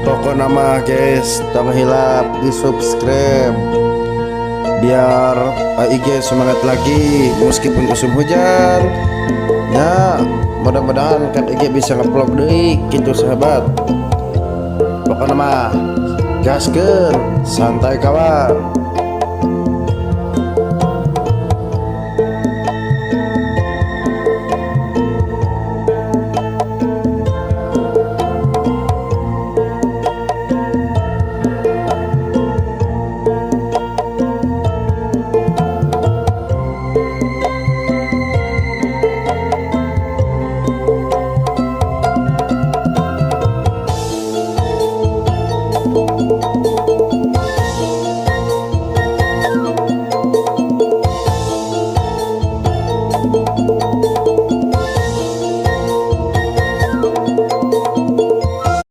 Pokoknya mah, guys, tong hilap di subscribe biar AIG semangat lagi meskipun musim hujan ya. Mudah-mudahan kan IG bisa ngevlog deui gitu, sahabat. Pokoknya mah gaskeun, santai, kawan.